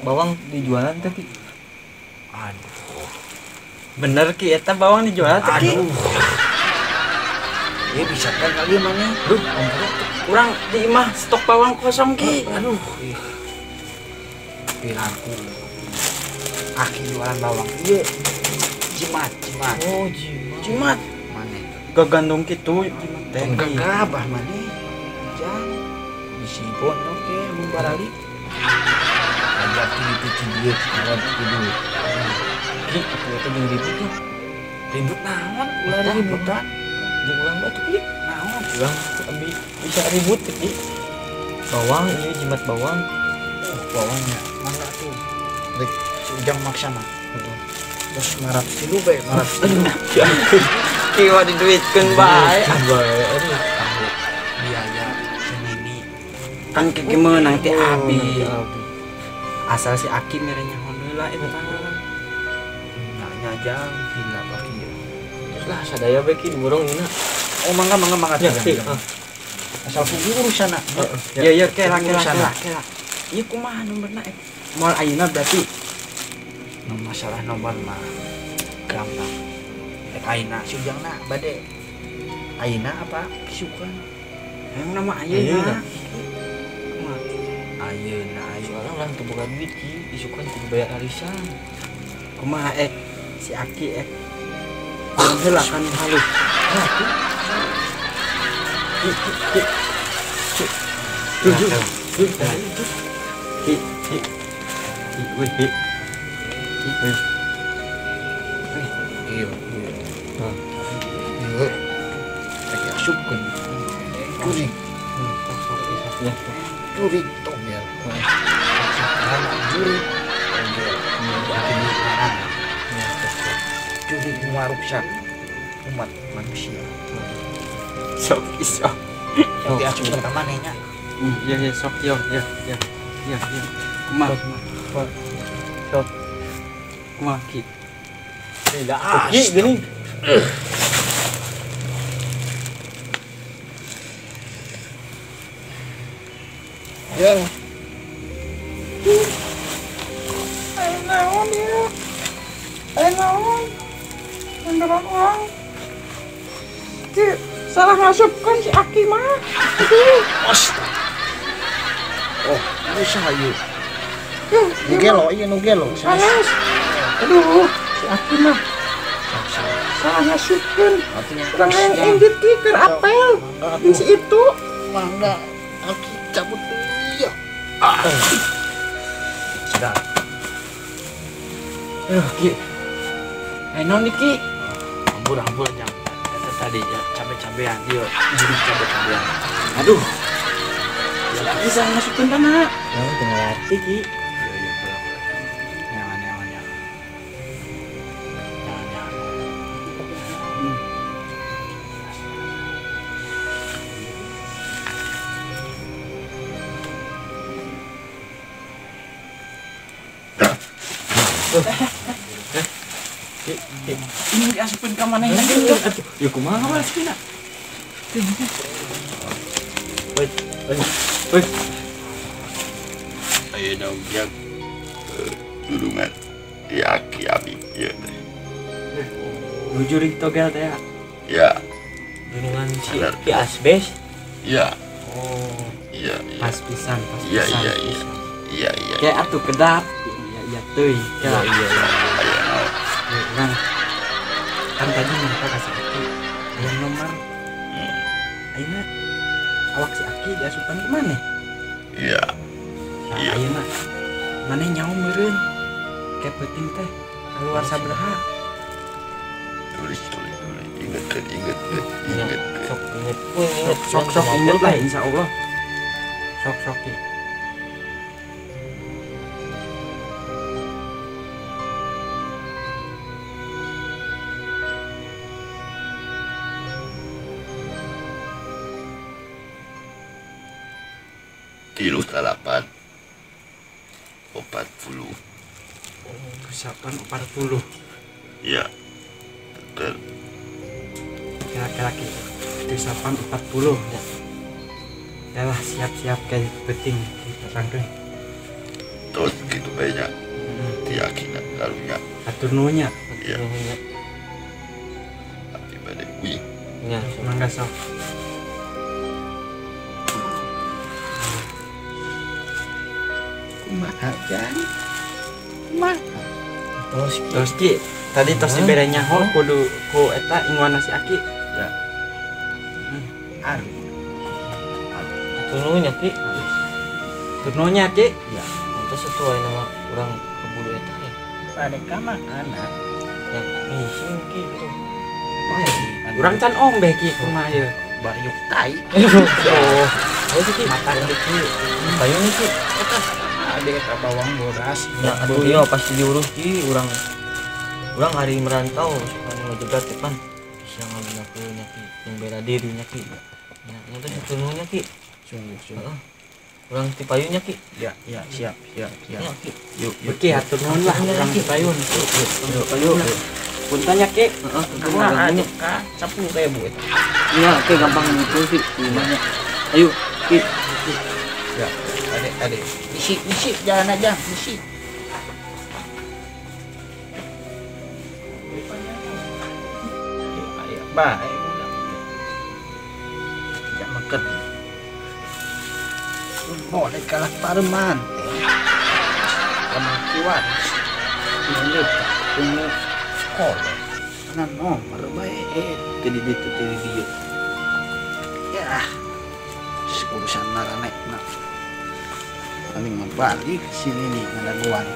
bawang dijualan teh Ki. Aduh. Bener Ki eta bawang dijualan teh Ki. Aduh. Ya bisa kan kali mana? Duh, kurang di imah stok bawang kosong Ki. Aduh. Piraku. Aki jualan bawang. Iya. Jimat, jimat. Oh, jimat. Jimat. Mana? Gagandong kitu jimat teh. Gagabah mana? Jang. Bisi pon oke mun barali. Ajak ti duit, ti duit. Ki, atuh eta jeung ribut ya. Ribut naon? Ulah ributan. Jeung urang mah atuh Ki. Naon? Urang abi bisa ribut Ki. Bawang ieu jimat bawang. Oh, bawangnya. Mangga atuh. Rek si Ujang maksa mah. Terus 500 ribu bae, 500 ribu. Ki mah diduitkeun bae. Bae. Aduh, kanggo biaya senini. Kan Ki meunang ti abi. Asal si Aki mere nyaho heula eta. Nya jang hilap Aki ya. Terus lah sadaya bae Ki diborong ina. Oh mangga mangga mangga. Ya, Ki. Asal kudu urusanna. Ya ya kela kela kela kela. Ieu kumaha nomorna? Moal ayeuna berarti masalah nomor mah gampang. Rek ayeuna si Ujangna bade. Ayeuna apa kisukan? Hayang nama ayeuna. Kumaha? Ayeuna ayeuna. Soalnya urang teu boga duit Ki, isukan kudu bayar arisan. Kumaha ek si Aki ek. Urang heula kan halus. Nah, tuh. Ki, ki, ki. Tuh, tuh, tuh. Ki, ki. Ki, weh, ki. Ki, weh. Weh, iya, iya. Hah. Iya. Rek asupkeun. Jurig. Ya. Jurig togel. Jurig togel. Jurig maruksak umat manusia. Sok sok. Tapi asupkeun ka maneh nya. Iya iya sok yo yo yo. Iya iya. Kumaha? Sok. Kumaha Ki? Tidak Ki gini. Ya. Ayo naon ya. Ayo naon. Beneran uang. Ki, salah ngasupkan si Aki mah. Astaga. Oh, bisa ieu. Nu gelo ieu nu gelo. Sanes. Aduh, si Aki mah. Salah ngasupkeun. Urang hayang indit Ki keur apel. Jeung si itu. Mangga Aki cabut deui. Sudah. Aduh, Ki. Eh naon Ki? Ampun-ampun jang. Eta tadi ya cabe-cabean ieu. Jadi cabe-cabean. Aduh. Bisa masukkan tanah. Ya, tinggal ngerti Ki. Iya iya boleh boleh. Jangan jangan jangan. Jangan jangan. Ini diasupin ke mana ini? Ya kumaha wae sih nak. Woi, woi. Ayeuna ujang tulungan ya Aki abi ieu teh. Nu jurig togel teh ya. Ya. Tulungan si Ki Asbes. Ya. Oh. Iya, iya. Pas pisan, pas iya, pisan. Iya, iya. Iya, iya. Kayak atuh kedap. Iya, iya teuing. Iya, iya, iya. Aya naon? Urang kan tadi minta ka si Aki aya nomor. Ayeuna awak si Aki diasupan di mana? Iya. Nah, ayeuna maneh nyaho meureun kayak peuting teh keluar sabaraha? Tulis tulis tulis ingetkeun ingetkeun ingetkeun. Sok inget. Sok sok inget lah insyaallah. Sok sok Ki. Tilu 8 40. 8 40. Iya. Betul. Kira-kira gitu. 8 40 ya. Ya lah siap-siap kayak beting kita rangkeun. Terus gitu banyak tiakina karunya. Atur nuhun nya. Iya. Abdi bade uih. Nya, mangga sok. Kumaha Jang? Kumaha? Terus Ki, tadi tos dibere nyaho kudu ku eta inguan si Aki. Ya. Aduh. Atur nuhun nya Ki. Atur nuhun nya Ki. Ya. Itu sesuai nama urang keburu eta ya. Mereka mah anak. Ya, isin Ki gitu. Urang can ombe Ki kumaha ieu? Bariuk tai. Oh. Ayo Ki, makan Ki. Payung Ki. Eta ada eta bawang boras. Ya atuh ieu pasti diurus Ki urang. Urang hari merantau suka ngejegat depan. Bisa ngagunakeun nya Ki, yang bela diri nya Ki. Ya, nya teh hatur nuhun nya Ki. Sungguh sungguh. Urang ti payun nya Ki. Ya, ya, siap, siap, siap. Ya, Ki. Yuk, yuk. Ki hatur nuhun lah urang ti payun. Yuk, yuk. Punten nya Ki. Heeh, kumaha ka 10.000 eta. Iya, Ki gampang ngumpul Ki rumahnya. Ayo, Ki. Ya, adek, adek. Isi, isi, jalan aja, isi. Ayo, baik udah. Tidak makan. Boleh kalah pareman. Kematian. Ini punya kolot. Karena nomor baik. Tadi itu tadi dia. Ya, urusan naranek nak. Paling balik sini nih ngadaguan.